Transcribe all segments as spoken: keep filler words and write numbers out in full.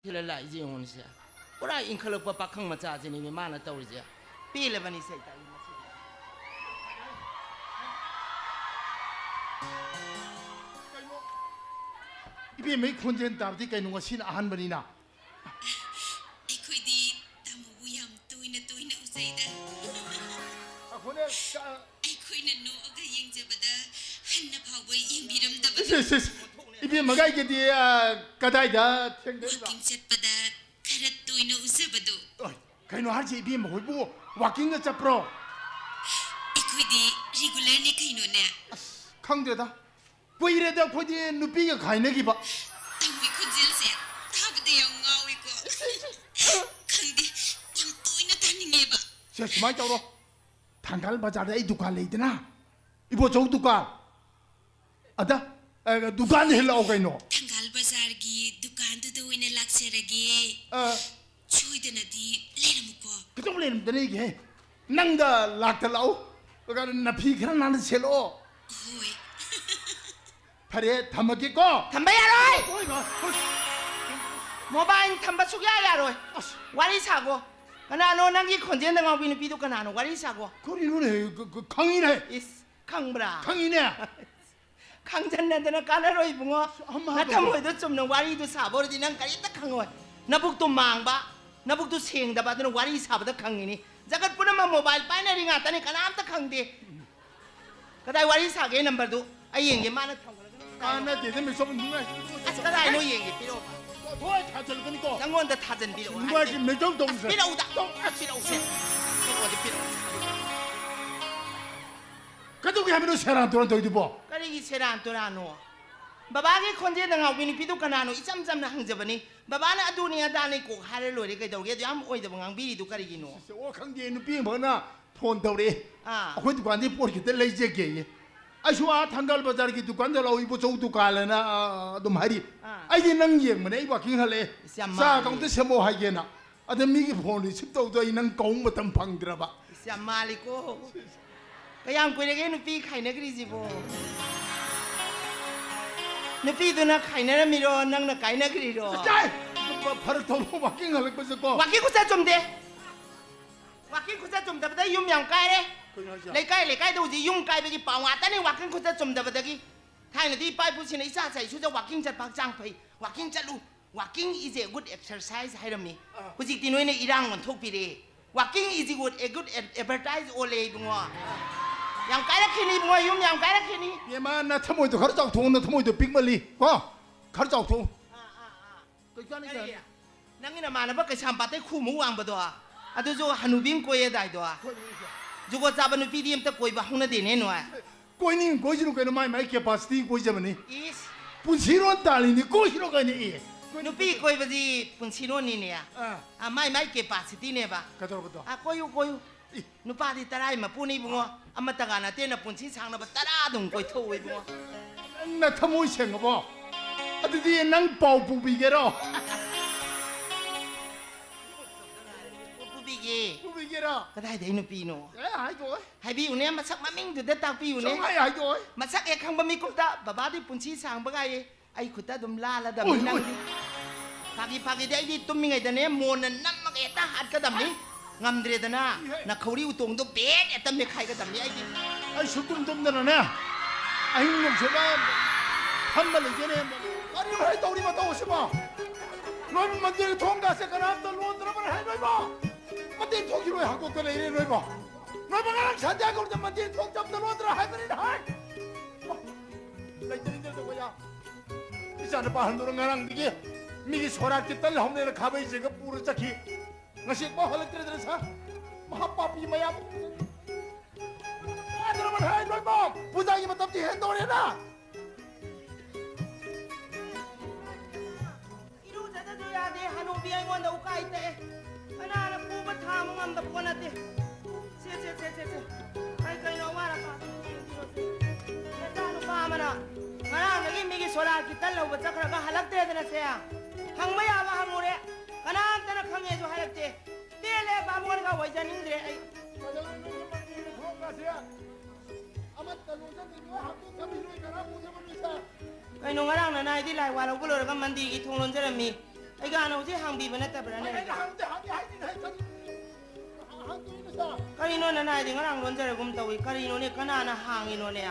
ꯊꯤꯜꯂ ꯂꯥꯛꯏꯁꯦ ꯌꯦꯡꯉꯨꯅꯦꯁꯦ꯫ ꯄꯨꯔꯥ ꯏꯟꯈꯠꯂꯛꯄ ꯄꯥꯈꯪ ꯃꯆꯥꯁꯤꯅꯤꯅꯦ ꯃꯥꯅ ꯇꯧꯔꯤꯁꯦ꯫ ꯄꯦꯜꯂꯕꯅꯤ ꯁꯦ ꯑꯩ ꯇꯥꯏ ꯃꯁꯤꯗꯤ꯫ ꯀꯩꯅꯣ? ꯏꯕꯦꯝꯃꯩ ꯈꯣꯟꯖꯦꯜ ꯇꯥꯕꯗꯤ ꯀꯩꯅꯣ ꯉꯁꯤꯅ ꯑꯍꯥꯟꯕꯅꯤꯅ? ꯑꯩꯈꯣꯏꯗꯤ ꯇꯥꯃꯣꯕꯨ ꯌꯥꯝ ꯇꯣꯏꯅ ꯇꯣꯏꯅ ꯎꯖꯩꯗ꯫ ꯑꯩꯈꯣꯏꯅ ꯀ- ꯑꯩꯈꯣꯏꯅ ꯅꯣꯛꯑꯒ ꯌꯦꯡꯖꯕꯗ ꯍꯟꯅ ꯐꯥꯎꯕ ꯌꯦꯡꯕꯤꯔꯝꯗꯕꯗꯣ꯫ ꯏꯁ, ꯏꯁ, ꯏꯁ꯫ ꯏꯕꯦꯝꯃꯒ ꯑꯩꯒꯗꯤ, ꯑ, ꯀꯗꯥꯏꯗ ꯊꯦꯡꯅꯔꯤꯕ? ꯋꯥꯀꯤꯡ ꯆꯠꯄꯗ ꯈꯔ ꯇꯣꯏꯅ ꯎꯖꯕꯗꯣ꯫ ꯑꯣꯏ, ꯀꯩꯅꯣ ꯍꯥꯏꯁꯦ ꯏꯕꯦꯝꯃ ꯍꯣꯏꯕꯨ ꯋꯥꯀꯤꯡꯒ ꯆꯠꯄ꯭ꯔꯣ? ꯑꯩꯈꯣꯏꯗꯤ ꯔꯤꯒꯨꯂꯔꯅꯤ ꯀꯩꯅꯣꯅꯦ꯫ ꯑꯁ, ꯈꯪꯗ꯭ꯔꯦꯗ꯫ ꯀꯨꯏꯔꯦꯗ ꯑꯩꯈꯣꯏꯗꯤ ꯅꯨꯄꯤꯒ ꯈꯥꯏꯅꯈꯤꯕ꯫ ꯇꯥꯃꯣꯒꯤ ꯈꯣꯟꯖꯦꯜꯁꯦ ꯇꯥꯕꯗ ꯌꯥꯝ ꯉꯥꯎꯏꯀꯣ꯫ ꯈꯪꯗꯦ, ꯌꯥꯝ ꯇꯣꯏꯅ ꯇꯥꯅꯤꯡꯉꯦꯕ꯫ ꯁꯦ, ꯁꯨꯃꯥꯏꯅ ꯇꯧꯔꯣ꯫ ꯊꯪꯒꯥꯜ ꯕꯖꯥꯔꯗ ꯑꯩ ꯗꯨꯀꯥꯟ ꯂꯩꯗꯅ, ꯏꯕꯣꯆꯧ ꯗꯨꯀꯥꯟ꯫ ꯑꯗ, ꯑ, ꯗꯨꯀꯥꯟꯗ ꯍꯦꯛ ꯂꯥꯛꯑꯣ ꯀꯩꯅꯣ꯫ ꯊꯪꯒꯥꯜ ꯕꯖꯥꯔꯒꯤ ꯗꯨꯀꯥꯟꯗꯨꯗ ꯑꯣꯏꯅ ꯂꯥꯛꯆꯔꯒꯦ꯫ ꯑ꯫ ꯁꯣꯏꯗꯅꯗꯤ ꯂꯩꯔꯝꯃꯨꯀꯣ꯫ ꯀꯩꯗꯧ ꯂꯩꯔꯝꯗꯅꯤꯒꯦ? ꯅꯪꯗ ꯂꯥꯛꯇ ꯂꯥꯛꯑꯣ꯫ ꯑꯗꯨꯒ ꯅꯐꯤ ꯈꯔ ꯅꯥꯟꯅ ꯁꯦꯠꯂꯛꯑꯣ꯫ ꯍꯣꯏ꯫ ꯐꯔꯦ, ꯊꯝꯃꯒꯦꯀꯣ꯫ ꯊꯝꯕ ꯌꯥꯔꯣꯏ! ꯍꯣꯏ, ꯃꯥ, ꯍꯣꯏ꯫ ꯃꯣꯕꯥꯏꯜ ꯊꯝꯕ ꯁꯨꯛꯌꯥ ꯌꯥꯔꯣꯏ꯫ ꯑꯁ꯫ ꯋꯥꯔꯤ ꯁꯥꯒꯣ꯫ ꯀꯅꯥꯅꯣ ꯅꯪꯒꯤ ꯈꯣꯟꯖꯦꯜꯗ ꯉꯥꯎꯕꯤ ꯅꯨꯄꯤꯗꯣ ꯀꯅꯥꯅꯣ? ꯋꯥꯔꯤ ꯁꯥꯒꯣ꯫ ꯀꯔꯤꯅꯣꯅꯦ? ꯈ-, ꯈ-, ꯈꯪꯉꯤꯅꯦ꯫ ꯏꯁ, ꯈꯪꯕ꯭ꯔꯥ? ꯈꯪꯉꯤꯅꯦ꯫ ꯈꯪꯖꯟꯅꯗꯅ ꯀꯥꯟꯅꯔꯣꯏ ꯏꯕꯨꯡꯉꯣ꯫ ꯑꯃ ꯅꯊꯃꯣꯏꯗꯣ ꯆꯨꯝꯅ ꯋꯥꯔꯤꯗꯨ ꯁꯥꯕ ꯑꯣꯏꯔꯗꯤ ꯅꯪ ꯀꯔꯤꯝꯇ ꯈꯪꯉꯣꯏ꯫ ꯅꯕꯨꯛꯇꯣ ꯃꯥꯡꯕ, ꯅꯕꯨꯛꯇꯣ ꯁꯦꯡꯗꯕ, ꯑꯗꯨꯅ ꯋꯥꯔꯤ ꯁꯥꯕꯗ ꯈꯪꯉꯤꯅꯤ꯫ ꯖꯒꯠ ꯄꯨꯝꯅꯃꯛ ꯃꯣꯕꯥꯏꯜ ꯄꯥꯏꯅꯔꯤ ꯉꯥꯛꯇꯅꯤ, ꯀꯅꯥꯝꯇ ꯈꯪꯗꯦ꯫ ꯀꯗꯥꯏ ꯋꯥꯔꯤ ꯁꯥꯒꯦ ꯅꯝꯕꯔꯗꯨ? ꯑꯩ ꯌꯦꯡꯒꯦ, ꯃꯥꯅ ꯊꯝꯈ꯭ꯔꯒꯅ ꯀꯗꯥꯏꯅꯣ? ꯀꯥꯟꯅꯗꯦꯗ ꯃꯤꯁꯣꯝ ꯅꯨꯡꯉꯥꯏ꯫ ꯑꯁ, ꯀꯗꯥꯏꯅꯣ ꯌꯦꯡꯒꯦ, ꯄꯤꯔꯛꯑꯣ꯫ ꯊꯣꯏ ꯊꯥꯖꯤꯜꯂꯛꯀꯅꯤꯀꯣ꯫ ꯅꯪꯉꯣꯟꯗ ꯊꯥꯖꯟꯕꯤꯔꯛꯑꯣ ꯅꯨꯡꯉꯥꯏꯒꯤ ꯍꯥꯏꯕꯅꯦ꯫ ꯃꯦꯖꯧ ꯇꯧꯁꯦ꯫ ꯑꯁ, ꯄꯤꯔꯛꯎꯗ꯫ ꯇꯧ꯫ ꯄꯤꯔꯛꯎꯁꯦ꯫ ꯄꯤꯔꯛꯑꯣꯗꯤ ꯄꯤꯔꯛꯎꯁꯦ꯫ ꯀꯩꯗꯧꯒꯦ ꯍꯥꯏꯕꯅꯣ ꯁꯦꯔꯥꯟ ꯇꯨꯔꯥꯟ ꯇꯧꯔꯤꯗꯨꯕꯣ? ꯀꯔꯤꯒꯤ ꯁꯦꯔꯥꯟ ꯇꯨꯔꯥꯟꯅꯣ? ꯕꯕꯥꯒꯤ ꯈꯣꯟꯖꯦꯜꯗ ꯉꯥꯎꯕꯤ ꯅꯨꯄꯤꯗꯨ ꯀꯅꯥꯅꯣ? ꯏꯆꯝ ꯆꯝꯅ ꯍꯪꯖꯕꯅꯤ꯫ ꯕꯕꯥꯅ ꯑꯗꯨꯅꯤ ꯑꯗꯥꯅꯤ ꯀꯣꯛ ꯍꯥꯏꯔ ꯂꯣꯏꯔꯦ, ꯀꯩꯗꯧꯔꯒꯦ? ꯑꯗꯨ ꯌꯥꯝ ꯑꯣꯏꯗꯕ ꯉꯥꯡꯕꯤꯔꯤꯗꯨ ꯀꯔꯤꯒꯤꯅꯣ? ꯁꯤꯁꯦ, ꯑꯣ, ꯈꯪꯗꯦ, ꯅꯨꯄꯤ ꯑꯃꯈꯛꯅ ꯐꯣꯟ ꯇꯧꯔꯛꯑꯦ꯫ ꯑꯥ꯫ "ꯑꯩꯈꯣꯏ ꯗꯨꯀꯥꯟꯗꯒꯤ ꯄꯣꯠ ꯈꯤꯇ ꯂꯩꯖꯒꯦꯌꯦ"꯫ ꯑꯩꯁꯨ ꯑꯥ ꯊꯪꯒꯥꯜ ꯕꯖꯥꯔꯒꯤ ꯗꯨꯀꯥꯟꯗ ꯂꯥꯛꯑꯣ, ꯏꯕꯣꯆꯧ ꯗꯨꯀꯥꯟ ꯍꯥꯏꯅ, ꯑꯥ, ꯑꯗꯨꯝ ꯍꯥꯏꯔꯤ꯫ ꯑꯥ꯫ ꯑꯩꯗꯤ ꯅꯪ ꯌꯦꯡꯕꯅꯦ, ꯑꯩ ꯋꯥꯀꯤꯡ ꯍꯜꯂꯛꯑꯦ꯫ ꯏꯁ, ꯌꯥꯝ ꯆꯥ ꯃꯥꯜꯂꯦ꯫ ꯀꯧꯇ ꯁꯦꯝꯃꯛꯑꯣ ꯍꯥꯏꯒꯦꯅ꯫ ꯑꯗ ꯃꯤꯒꯤ ꯐꯣꯟ ꯔꯤꯁꯤꯞ ꯇꯧꯗꯣ ꯑꯩ ꯅꯪ ꯀꯧ ꯃꯇꯝ ꯐꯪꯗ꯭ꯔꯕ꯫ ꯏꯁ, ꯌꯥꯝ ꯃꯥꯜꯂꯤꯀꯣ꯫ ꯀꯌꯥꯝ ꯀꯨꯏꯔꯒꯦ ꯅꯨꯄꯤ ꯈꯥꯏꯅꯈ꯭ꯔꯤꯁꯤꯕꯣ? ꯅꯨꯄꯤꯗꯨꯅ ꯈꯥꯏꯅꯔꯝꯃꯤꯔꯣ, ꯅꯪꯅ ꯀꯥꯏꯅꯈ꯭ꯔꯤꯔꯣ? ꯆꯥꯏ! ꯐꯔꯛ ꯇꯧꯕ ꯋꯥꯀꯤꯡ ꯍꯜꯂꯛꯄꯁꯦꯀꯣ꯫ ꯋꯥꯀꯤꯡ ꯈꯨꯆꯠ ꯆꯨꯝꯗꯦ꯫ ꯋꯥꯀꯤꯡ ꯈꯨꯆꯠ ꯆꯨꯝꯗꯕꯗ ꯌꯨꯝ ꯌꯥꯝ ꯀꯥꯏꯔꯦ꯫ ꯀꯩꯅꯣ ꯍꯥꯏꯁꯦ? ꯂꯩꯀꯥꯏ ꯂꯩꯀꯥꯏꯗ ꯍꯧꯖꯤꯛ ꯌꯨꯝ ꯀꯥꯏꯕꯒꯤ ꯄꯥꯎ ꯉꯥꯛꯇꯅꯤ, ꯋꯥꯀꯤꯡ ꯈꯨꯆꯠ ꯆꯨꯝꯗꯕꯗꯒꯤ꯫ ꯊꯥꯏꯅꯗꯤ ꯏꯄꯥ ꯏꯄꯨꯁꯤꯡꯅ ꯏꯆꯥ ꯆꯥꯏꯁꯨꯗ ꯋꯥꯀꯤꯡ ꯆꯠꯄ ꯍꯛꯆꯥꯡ ꯐꯩ, ꯋꯥꯀꯤꯡ ꯆꯠꯂꯨ, walking is a good exercise ꯍꯥꯏꯔꯝꯃꯤ꯫ ꯑꯥ꯫ ꯍꯧꯖꯤꯛꯇꯤ ꯅꯣꯏꯅ ꯏꯔꯥꯡ ꯑꯣꯟꯊꯣꯛꯄꯤꯔꯦ꯫ Walking is a good, a good ad-, advertise ꯑꯣꯜꯂꯦ ꯏꯕꯨꯡꯉꯣ꯫ ꯌꯥꯝ ꯀꯥꯏꯔꯛꯈꯤꯅꯤ ꯏꯕꯨꯡꯉꯣ, ꯌꯨꯝ ꯌꯥꯝ ꯀꯥꯏꯔꯛꯈꯤꯅꯤ꯫ ꯏꯃꯥ, ꯅꯊꯃꯣꯏꯗꯣ ꯈꯔ ꯆꯥꯎꯊꯣꯛꯑꯣ, ꯅꯊꯃꯣꯏꯗꯣ ꯄꯤꯛꯃꯜꯂꯤ ꯀꯣ꯫ ꯈꯔ ꯆꯥꯎꯊꯣꯛꯑꯣ꯫ ꯑꯥ, ꯑꯥ, ꯑꯥ꯫ ꯀꯩ ꯆꯥꯅꯤ ꯀꯔꯤ? ꯆꯥꯅꯤ? ꯅꯪꯒꯤ ꯅꯃꯥꯟꯅꯕ ꯀꯩꯁꯥꯝꯄꯥꯠꯇꯩ ꯈꯨꯃꯨꯛ ꯋꯥꯡꯕꯗꯣ, ꯑꯗꯨꯁꯨ ꯍꯅꯨꯕꯤ ꯑꯃ ꯀꯣꯏꯌꯦꯗꯥꯏꯗꯣ? ꯀꯣꯏꯅꯤꯡꯉꯤꯁꯦ꯫ ꯖꯨꯒꯣꯠ ꯆꯥꯕ ꯅꯨꯄꯤꯗꯤ ꯑꯝꯇ ꯀꯣꯏꯕ ꯍꯧꯅꯗꯦꯅꯦ ꯅꯣꯏ꯫ ꯀꯣꯏꯅꯤꯡ ꯀꯣꯏꯁꯅꯨ ꯀꯩꯅꯣ, ꯃꯥꯏ ꯃꯥꯏ capacity ꯀꯣꯏꯖꯕꯅꯤ꯫ ꯏꯁ꯫ ꯄꯨꯟꯁꯤꯔꯣꯟ ꯇꯥꯜꯂꯤꯅꯤ, ꯀꯣꯏꯁꯅꯨ ꯀꯩꯅꯣ, ꯑꯦ꯫ ꯅꯨꯄꯤ ꯀꯣꯏꯕꯗꯤ ꯄꯨꯟꯁꯤꯔꯣꯟꯅꯤꯅꯦ꯫ ꯑꯥ꯫ ꯑꯥ, ꯃꯥꯏ ꯃꯥꯏ capacityꯅꯦꯕ꯫ ꯀꯩꯗꯧꯔꯕꯗꯣ? ꯑꯥ, ꯀꯣꯏꯌꯨ, ꯀꯣꯏꯌꯨ꯫ ꯏ꯫ ꯅꯨꯄꯥꯗꯤ ꯇꯔꯥꯏ ꯃꯄꯨꯅꯤ ꯏꯕꯨꯡꯉꯣ꯫ ꯑꯃꯠꯇꯒ ꯅꯠꯇꯦ, ꯅꯄꯨꯟꯁꯤ ꯁꯥꯡꯅꯕ ꯇꯔꯥ ꯑꯗꯨꯝ ꯀꯣꯏꯊꯣꯛꯎ ꯏꯕꯨꯡꯉꯣ꯫ ꯅꯪ ꯊꯃꯣꯏ ꯁꯦꯡꯉꯕꯣ? ꯑꯗꯨꯗꯤ ꯅꯪ ꯄꯥꯎ ꯄꯨꯕꯤꯒꯦꯔꯣ? ꯄꯨꯕꯤꯒꯦ꯫ ꯄꯨꯕꯤꯒꯦꯔꯣ? ꯀꯗꯥꯏꯗꯩ ꯅꯨꯄꯤꯅꯣ? ꯑꯦ, ꯍꯥꯏꯗꯣꯛꯑꯣꯏ꯫ ꯍꯥꯏꯕꯤꯌꯨꯅꯦ, ꯃꯁꯛ ꯃꯃꯤꯡꯗꯨꯗ ꯇꯥꯛꯄꯤꯌꯨꯅꯦ꯫ ꯁꯨꯡꯍꯥꯏ ꯍꯥꯏꯗꯣꯛꯑꯣꯏ꯫ ꯃꯁꯛ ꯍꯦꯛ ꯈꯪꯕ ꯃꯤꯀꯨꯞꯇ ꯕꯕꯥꯗꯤ ꯄꯨꯟꯁꯤ ꯁꯥꯡꯕ ꯉꯥꯏꯌꯦ꯫ ꯑꯩ ꯈꯨꯠꯇ ꯑꯗꯨꯝ ꯂꯥꯜꯂꯗꯕꯅꯤ ꯎꯏ, ꯎꯏ꯫ ꯅꯪꯗꯤ꯫ ꯐꯥꯒꯤ ꯐꯥꯒꯤꯗꯤ ꯑꯩꯗꯤ ꯇꯨꯝꯃꯤꯉꯩꯗꯅꯦ ꯃꯣꯟꯅ ꯅꯝꯃꯒ ꯍꯦꯛꯇ ꯍꯥꯠꯀꯗꯕꯅꯤ꯫ ꯉꯝꯗ꯭ꯔꯦꯗꯅ ꯏꯍꯦ꯫ ꯅꯈꯧꯔꯤ ꯎꯇꯣꯡꯗꯣ ꯕꯦꯠ ꯍꯦꯛꯇ ꯃꯦꯠꯈꯥꯏꯒꯗꯕꯅꯤ ꯑꯩꯗꯤ꯫ ꯑꯩ ꯁꯨꯛꯇꯨꯝ ꯇꯨꯝꯗꯅꯅꯦ ꯑꯍꯤꯡ ꯅꯨꯡꯁꯤꯠꯅ ꯐꯝꯃ ꯂꯩꯗꯣꯏꯅꯦ꯫ ꯀꯔꯤꯅꯣ ꯍꯦꯛ ꯇꯧꯔꯤ ꯃꯇꯧ ꯑꯁꯤꯕꯣ? ꯅꯣꯏꯕꯨ ꯃꯟꯗꯤꯔ ꯊꯣꯡꯒꯥꯁꯦ ꯀꯅꯥꯝꯇ ꯂꯣꯟꯗ꯭ꯔꯕꯅꯦ ꯍꯥꯏ ꯅꯣꯏꯕꯣ? ꯃꯟꯗꯤꯔ ꯊꯣꯡꯁꯤ ꯂꯣꯏ ꯍꯥꯡꯗꯣꯛꯇ ꯂꯩꯔꯦ ꯅꯣꯏꯕꯣ? ꯅꯣꯏꯕꯨ ꯉꯔꯥꯡ ꯁꯟꯗ꯭ꯌꯥ ꯀꯧꯕꯗ ꯃꯟꯗꯤꯔ ꯊꯣꯡ ꯆꯞꯇ ꯂꯣꯟꯗ꯭ꯔꯥ ꯍꯥꯏꯕꯅꯤꯅ ꯍꯥꯏ? ꯂꯩꯇ꯭ꯔꯤꯗ ꯇꯧꯕ ꯌꯥ꯫ ꯏꯆꯥꯅꯨꯄꯥ ꯑꯍꯟꯗꯨꯅ ꯉꯔꯥꯡꯗꯒꯤ ꯃꯤꯒꯤ ꯁꯣꯔꯥꯠꯀꯤ ꯇꯜ ꯍꯧꯅꯦꯅ ꯈꯥꯕꯩ ꯆꯦꯡꯒ ꯄꯨꯔ ꯆꯠꯈꯤ꯫ ꯉꯁꯤꯐꯥꯎ ꯍꯜꯂꯛꯇ꯭ꯔꯦꯗꯅ ꯁꯥ꯫ ꯃꯍꯥꯄꯥꯄꯤ ꯃꯌꯥꯝ꯫ ꯌꯥꯗ꯭ꯔꯕꯅꯦ ꯍꯥꯏ ꯂꯣꯏꯃꯛ꯫ ꯄꯨꯖꯥꯒꯤ ꯃꯇꯝꯗꯤ ꯍꯦꯟꯗꯣꯔꯦꯅ꯫ ꯏꯔꯨꯖꯗꯁꯨ ꯌꯥꯗꯦ, ꯍꯅꯨꯕꯤ ꯑꯩꯉꯣꯟꯗ ꯎꯀꯥꯏ ꯇꯛꯑꯦ꯫ ꯀꯅꯥꯅ ꯄꯨꯕ ꯊꯥꯡꯕ ꯉꯝꯗꯕ ꯄꯣꯠ ꯅꯠꯇꯦ꯫ ꯁꯦ, ꯁꯦ, ꯁꯦ, ꯁꯦ, ꯁꯦ꯫ ꯀꯩ ꯀꯩꯅꯣ ꯑꯋꯥꯠ ꯑꯄꯥ ꯑꯗꯨꯝ ꯌꯦꯡꯕꯤꯔꯣ ꯁꯦ꯫ ꯅꯆꯥꯅꯨꯄꯥ ꯑꯃꯅ ꯉꯔꯥꯡꯗꯒꯤ ꯃꯤꯒꯤ ꯁꯣꯔꯥꯠꯀꯤ ꯇꯟ ꯂꯧꯕ ꯆꯠꯈ꯭ꯔꯒ ꯍꯜꯂꯛꯇ꯭ꯔꯦꯗꯅ ꯁꯦ꯫ ꯍꯪꯕ ꯌꯥꯕ ꯍꯪꯉꯨꯔꯦ꯫ ꯀꯅꯥꯝꯇꯅ ꯈꯪꯉꯦꯁꯨ ꯍꯥꯏꯔꯛꯇꯦ꯫ ꯄꯦꯜꯂꯦ, ꯕꯥꯃꯣꯟꯒ ꯑꯣꯏꯖꯅꯤꯡꯗ꯭ꯔꯦ ꯑꯩ꯫ ꯀꯩꯅꯣ, ꯉꯔꯥꯡ ꯅꯅꯥꯏꯗꯤ ꯂꯥꯏ ꯋꯥ ꯂꯧꯕ ꯂꯣꯏꯔꯒ ꯃꯟꯗꯤꯔꯒꯤ ꯊꯣꯡ ꯂꯣꯟꯖꯔꯝꯃꯤ꯫ ꯑꯩꯒꯥꯅ ꯍꯧꯖꯤꯛ ꯍꯥꯡꯕꯤꯕ ꯅꯠꯇꯕ꯭ꯔꯥꯅꯦ? ꯑꯩꯅ ꯍꯪꯗꯦ, ꯍꯪꯉꯦ ꯍꯥꯏꯗꯤ ꯍꯥꯏ ꯀꯔꯤ? ꯍꯪꯗꯣꯏꯅꯣ ꯁꯥ? ꯀꯔꯤꯅꯣ ꯅꯅꯥꯏꯗꯤ ꯉꯔꯥꯡ ꯂꯣꯟꯖꯔꯒꯨꯝ ꯇꯧꯏ? ꯀꯔꯤꯅꯣꯅꯦ? ꯀꯅꯥꯅ ꯍꯥꯡꯉꯤꯅꯣꯅꯦ?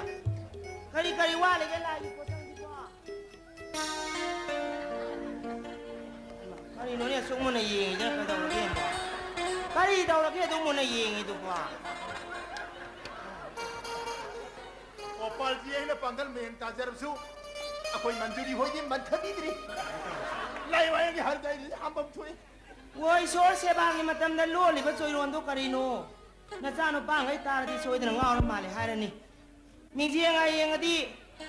ꯀꯔꯤ ꯀꯔꯤ ꯋꯥꯠꯂꯤꯒꯦ ꯂꯥꯏꯒꯤ ꯄꯣꯠꯆꯪꯁꯤꯕꯣ? ꯀꯔꯤꯅꯣꯅꯦ ꯑꯁꯨꯛ ꯃꯨꯟꯅ ꯌꯦꯡꯉꯤꯗꯨꯅ ꯀꯩꯗꯧꯔꯒꯦ? ꯀꯔꯤ ꯇꯧꯔꯒꯦ ꯑꯗꯨꯛ ꯃꯨꯟꯅ ꯌꯦꯡꯉꯤꯗꯨꯕꯣ? ꯒꯣꯄꯥꯜꯖꯤ, ꯑꯩꯅ ꯄꯥꯡꯒꯜ ꯃꯌꯦꯡ ꯇꯥꯖꯔꯕꯁꯨ ꯑꯩꯈꯣꯏ ꯃꯟꯖꯨꯔꯤ ꯍꯣꯏꯗꯤ ꯃꯟꯊꯕꯤꯗ꯭ꯔꯤ꯫ ꯂꯥꯏ ꯋꯥꯌꯦꯜꯒꯤ ꯍꯥꯏꯔꯗꯤ ꯑꯩ ꯂꯥꯝꯕꯝ ꯊꯣꯛꯑꯦ꯫ ꯑꯣ, ꯏꯁꯣꯔ ꯁꯦꯕꯥꯒꯤ ꯃꯇꯝꯗ ꯂꯣꯜꯂꯤꯕ ꯆꯣꯏꯔꯣꯟꯗꯣ ꯀꯔꯤꯅꯣ? ꯅꯆꯥꯅꯨꯄꯥꯉꯩ ꯇꯥꯔꯗꯤ ꯁꯣꯏꯗꯅ ꯉꯥꯎꯔ ꯃꯥꯜꯂꯦ ꯍꯥꯏꯔꯅꯤ꯫ ꯃꯤꯡꯖꯦꯜꯒ ꯌꯦꯡꯉꯗꯤ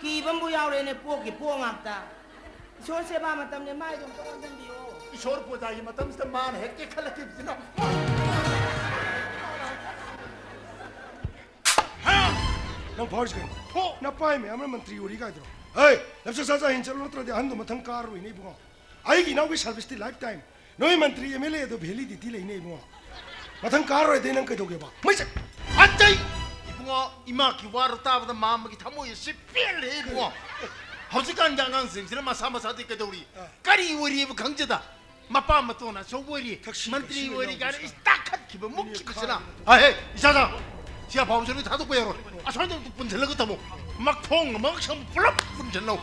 ꯀꯤꯕ ꯑꯃꯕꯨ ꯌꯥꯎꯔꯦꯅꯦ, ꯄꯣꯛꯀꯤ ꯄꯣꯛ ꯉꯥꯛꯇ꯫ ꯏꯁꯣꯔ ꯁꯦꯕꯥ ꯃꯇꯝꯅꯦ, ꯃꯥꯏꯗꯣ ꯑꯝꯇ ꯑꯣꯟꯁꯤꯟꯕꯤꯌꯣ꯫ ꯏꯁꯣꯔ ꯄꯨꯖꯥꯒꯤ ꯃꯇꯝꯁꯤꯗ ꯃꯥꯅ ꯍꯦꯛ ꯀꯦꯈꯠꯂꯛꯈꯤꯕꯁꯤꯅ꯫ ꯅꯪ ꯐꯥꯎꯔꯤꯁꯤ ꯀꯩꯅꯣ? ꯊꯣꯛ! ꯅꯄꯥꯏ ꯃꯌꯥꯝꯅ ꯃꯟꯇ꯭ꯔꯤ ꯑꯣꯏꯔꯤ ꯀꯥꯏꯗ꯭ꯔꯣ? ꯍꯩ! ꯂꯝꯆꯠ ꯁꯥꯖꯠ ꯍꯦꯟ ꯆꯠꯂꯨ, ꯅꯠꯇ꯭ꯔꯗꯤ ꯑꯍꯟꯗꯣ ꯃꯊꯪ ꯀꯥꯔꯔꯣꯏꯅꯦ ꯏꯕꯨꯡꯉꯣ꯫ ꯑꯩꯒꯤ ꯏꯅꯥꯎꯒꯤ ꯁꯥꯔꯚꯤꯁꯇꯤ ꯂꯥꯏꯐ ꯇꯥꯏꯝ꯫ ꯅꯣꯏ ꯃꯟꯇ꯭ꯔꯤ ꯑꯦꯝ ꯑꯦꯜ ꯑꯦ ꯑꯗꯣ ꯚꯦꯂꯤꯗꯤꯇꯤ ꯂꯩꯅꯦ ꯏꯕꯨꯡꯉꯣ꯫ ꯃꯊꯪ ꯀꯥꯔꯔꯣꯏꯗꯤ ꯅꯪ ꯀꯩꯗꯧꯒꯦꯕ? ꯃꯩ ꯆꯠ! ꯑꯇꯩ! ꯏꯕꯨꯡꯉꯣ, ꯏꯃꯥꯒꯤ ꯋꯥꯔꯣ ꯇꯥꯕꯗ ꯃꯥꯝꯃꯒꯤ ꯊꯃꯣꯏ ꯑꯁꯤ ꯄꯦꯜꯂꯦ ꯏꯕꯨꯡꯉꯣ꯫ ꯍꯧꯖꯤꯛꯀꯥꯟꯒꯤ ꯑꯉꯥꯡꯁꯤꯡꯁꯤꯅ ꯃꯁꯥ ꯃꯁꯥꯗꯤ ꯀꯩꯗꯧꯔꯤ? ꯑꯥ꯫ ꯀꯔꯤ ꯑꯣꯏꯔꯤꯕ ꯈꯪꯖꯗ? ꯃꯄꯥ ꯃꯇꯣꯟ ꯑꯆꯧꯕ ꯑꯣꯏꯔꯤ, ꯊꯛꯁꯤ, ꯃꯟꯇ꯭ꯔꯤ ꯊꯛꯁꯤ ꯑꯣꯏꯔꯤ ꯀꯥꯏꯅ ꯂꯩꯔꯝꯕꯁꯦ꯫ ꯏꯁ ꯇꯥꯈꯠꯈꯤꯕ, ꯃꯤꯅ ꯃꯨꯛꯈꯤꯕꯁꯤꯅ꯫ ꯈꯥꯡꯕꯗ ꯑꯍꯦ, ꯏꯆꯥꯗ, ꯁꯤ ꯑꯐꯥꯎꯁꯤꯗ ꯊꯥꯗꯣꯛꯄ ꯌꯥꯔꯣꯏ꯫ ꯑꯁ꯭ꯋꯥꯏꯗ ꯄꯨꯟꯁꯤꯜꯂꯒ ꯊꯝꯃꯣ꯫ ꯃꯈꯣꯡ ꯑꯃ ꯁꯝ ꯄꯨꯂꯞ ꯄꯨꯟꯁꯤꯜꯂꯣ꯫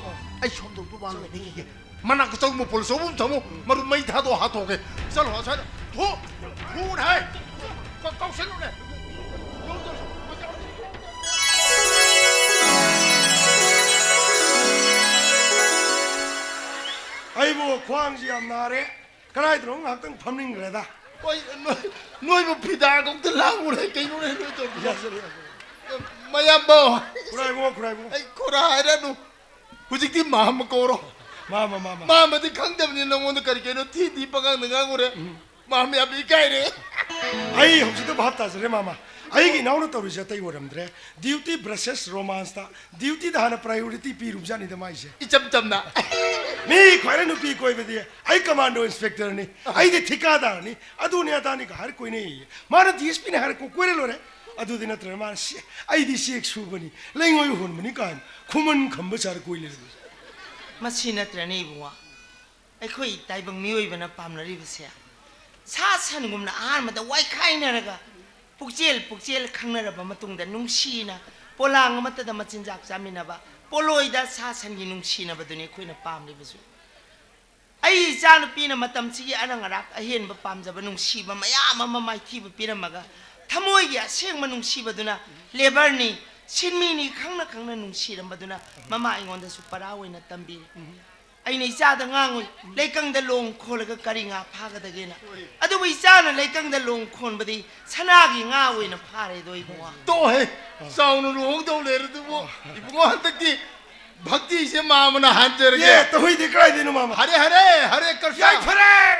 ꯑꯩ ꯁꯣꯝꯗ ꯋꯥ ꯂꯣꯏꯅꯈꯤꯒꯦ꯫ ꯃꯅꯥꯛꯇ ꯆꯔꯨ ꯃꯄꯣꯜ ꯑꯆꯧꯕ ꯑꯃ ꯊꯝꯃꯨ꯫ ꯃꯔꯨ ꯃꯩ ꯊꯥꯗꯣꯛ ꯍꯥꯠꯇꯣꯛꯑꯒꯦ꯫ ꯆꯠꯂꯣ, ꯑꯁ꯭ꯋꯥꯏꯗ꯫ ꯊꯨ! ꯊꯨꯅ ꯍꯥꯏ! ꯀ-, ꯀꯧꯁꯜꯂꯨꯅꯦ! ꯑꯩꯕꯨ ꯈ꯭ꯋꯥꯡꯁꯤ ꯌꯥꯝ ꯅꯥꯔꯦ꯫ ꯀꯗꯥꯏꯗꯅꯣ ꯉꯥꯏꯍꯥꯛꯇꯪ ꯐꯝꯅꯤꯡꯈ꯭ꯔꯦꯗ꯫ ꯍꯣꯏ, ꯅꯣꯏ, ꯅꯣꯏꯕꯨ ꯐꯤꯗꯥ ꯀꯧꯇ ꯂꯥꯡꯉꯨꯔꯦ, ꯀꯩꯅꯣꯅꯦ ꯅꯣꯏ ꯇꯧꯔꯤꯁꯦ? ꯌꯥꯖꯔꯦ, ꯌꯥꯖꯔꯦ꯫ ꯃꯌꯥꯝꯕ꯫ ꯈꯨꯔꯥꯏꯕꯨꯡꯉꯣ, ꯈꯨꯔꯥꯏꯕꯨꯡꯉꯣ꯫ ꯑꯩ ꯈꯨꯔꯥ ꯍꯥꯏꯔꯅꯨ꯫ ꯍꯧꯖꯤꯛꯇꯤ ꯃꯥꯝꯃ ꯀꯧꯔꯣ꯫ ꯃꯥꯝꯃ, ꯃꯥꯝꯃ꯫ ꯃꯥꯝꯃꯗꯤ ꯈꯪꯗꯕꯅꯤ ꯅꯉꯣꯟꯗ ꯀꯔꯤ ꯀꯩꯅꯣ ꯊꯤ ꯊꯤ ꯄꯉꯥꯡꯗ ꯉꯥꯡꯉꯨꯔꯦ꯫ ꯎꯝ꯫ ꯃꯥꯝꯃ ꯌꯥꯝ ꯏꯀꯥꯏꯔꯦ꯫ ꯑꯩ ꯍꯧꯖꯤꯛꯇ ꯚꯥꯞ ꯇꯥꯖꯔꯦ, ꯃꯥꯝꯃ꯫ ꯑꯩꯒꯤ ꯏꯅꯥꯎꯅ ꯇꯧꯔꯤꯁꯦ ꯑꯇꯩ ꯑꯣꯏꯔꯝꯗ꯭ꯔꯦ꯫ Duty versus romance ꯇ duty ꯗ ꯍꯥꯟꯅ priority ꯄꯤꯔꯨꯕꯖꯥꯠꯅꯤꯗ ꯃꯥꯏꯁꯦ꯫ ꯏꯆꯝ ꯆꯝꯅ꯫ ꯃꯤ ꯈ꯭ꯋꯥꯏꯅ ꯅꯨꯄꯤ ꯀꯣꯏꯕꯗꯤ ꯑꯩ commando inspector ꯅꯤ, ꯑꯩꯗꯤ ꯊꯤꯀꯥꯗꯥꯔꯅꯤ, ꯑꯗꯨꯅꯤ ꯑꯗꯥꯅꯤꯒ ꯍꯥꯏꯔ ꯀꯣꯏꯅꯩꯌꯦ꯫ ꯃꯥꯅ D S P ꯅ ꯍꯥꯏꯔ ꯀꯣ-, ꯀꯣꯏꯔ ꯂꯣꯏꯔꯦ꯫ ꯑꯗꯨꯗꯤ ꯅꯠꯇ꯭ꯔꯒ ꯃꯥꯅ ꯁꯤ, "ꯑꯩꯗꯤ ꯆꯦꯛ ꯁꯨꯕꯅꯤ, ꯂꯩꯉꯣꯏ ꯍꯣꯟꯕꯅꯤ" ꯀꯥꯏꯅ ꯈꯨꯃꯟ ꯈꯝꯕ ꯁꯥꯔ ꯀꯣꯏ ꯂꯩꯔꯝꯃꯤ꯫ ꯃꯁꯤ ꯅꯠꯇ꯭ꯔꯅꯦ ꯏꯕꯨꯡꯉꯣ? ꯑꯩꯈꯣꯏ ꯇꯥꯏꯕꯪ ꯃꯤꯑꯣꯏꯕꯅ ꯄꯥꯝꯅꯔꯤꯕꯁꯦ, ꯁꯥ ꯁꯟꯒꯨꯝꯅ ꯑꯍꯥꯟꯕꯗ ꯋꯥꯏꯈꯥꯏꯅꯔꯒ, ꯄꯨꯛꯆꯦꯜ ꯄꯨꯛꯆꯦꯜ ꯈꯪꯅꯔꯕ ꯃꯇꯨꯡꯗ, ꯅꯨꯡꯁꯤꯅ ꯄꯣꯂꯥꯡ ꯑꯃꯠꯇꯗ ꯃꯆꯤꯟꯖꯥꯛ ꯆꯥꯃꯤꯟꯅꯕ, ꯄꯣꯂꯣꯏꯗ ꯁꯥ ꯁꯟꯒꯤ ꯅꯨꯡꯁꯤꯅꯕꯗꯨꯅꯤ ꯑꯩꯈꯣꯏꯅ ꯄꯥꯝꯂꯤꯕꯁꯨ꯫ ꯑꯩ ꯏꯆꯥꯅꯨꯄꯤꯅ ꯃꯇꯝꯁꯤꯒꯤ ꯑꯔꯪ ꯑꯔꯥꯛ ꯑꯍꯦꯟꯕ ꯄꯥꯝꯖꯕ, ꯅꯨꯡꯁꯤꯕ ꯃꯌꯥꯝ ꯑꯃ ꯃꯥꯏꯊꯤꯕ ꯄꯤꯔꯝꯃꯒ, ꯊꯃꯣꯏꯒꯤ ꯑꯁꯦꯡꯕ ꯅꯨꯡꯁꯤꯕꯗꯨꯅ, ꯂꯦꯕꯔꯅꯤ, ꯁꯤꯟꯃꯤꯅꯤ ꯈꯪꯅ ꯈꯪꯅ ꯅꯨꯡꯁꯤꯔꯝꯕꯗꯨꯅ ꯃꯃꯥ ꯑꯩꯉꯣꯟꯗꯁꯨ ꯄꯔꯥ ꯑꯣꯏꯅ ꯇꯝꯕꯤꯔꯦ꯫ ꯑꯩꯅ ꯏꯆꯥꯗ ꯉꯥꯡꯉꯨꯏ, "ꯂꯩꯀꯪꯗ ꯂꯣꯡ ꯈꯣꯜꯂꯒ ꯀꯔꯤ ꯉꯥ ꯐꯥꯒꯗꯒꯦꯅ?" ꯑꯗꯨꯕꯨ ꯏꯆꯥꯅ ꯂꯩꯀꯪꯗ ꯂꯣꯡ ꯈꯣꯟꯕꯗꯤ ꯁꯅꯥꯒꯤ ꯉꯥ ꯑꯣꯏꯅ ꯐꯥꯔꯦꯗꯣ, ꯏꯕꯨꯡꯉꯣ꯫ ꯇꯣꯛꯑꯣꯍꯦ, ꯆꯥꯎꯅ ꯂꯨꯍꯣꯡꯗꯧ ꯂꯩꯔꯗꯨꯕꯨ꯫ ꯏꯕꯨꯡꯉꯣ, ꯍꯟꯗꯛꯇꯤ ꯚꯛꯇꯤꯁꯦ ꯃꯥꯃꯅ ꯍꯟꯖꯔꯒꯦ꯫ ꯑꯦ, ꯇꯧꯍꯩꯗꯦ, ꯀꯗꯥꯏꯗꯩꯅꯣ, ꯃꯥꯃ? ꯍꯔꯦ ꯍꯔꯦ, ꯍꯔꯦ ꯀ꯭ꯔꯤꯁꯅ꯫ ꯌꯥꯏꯐꯔꯦ!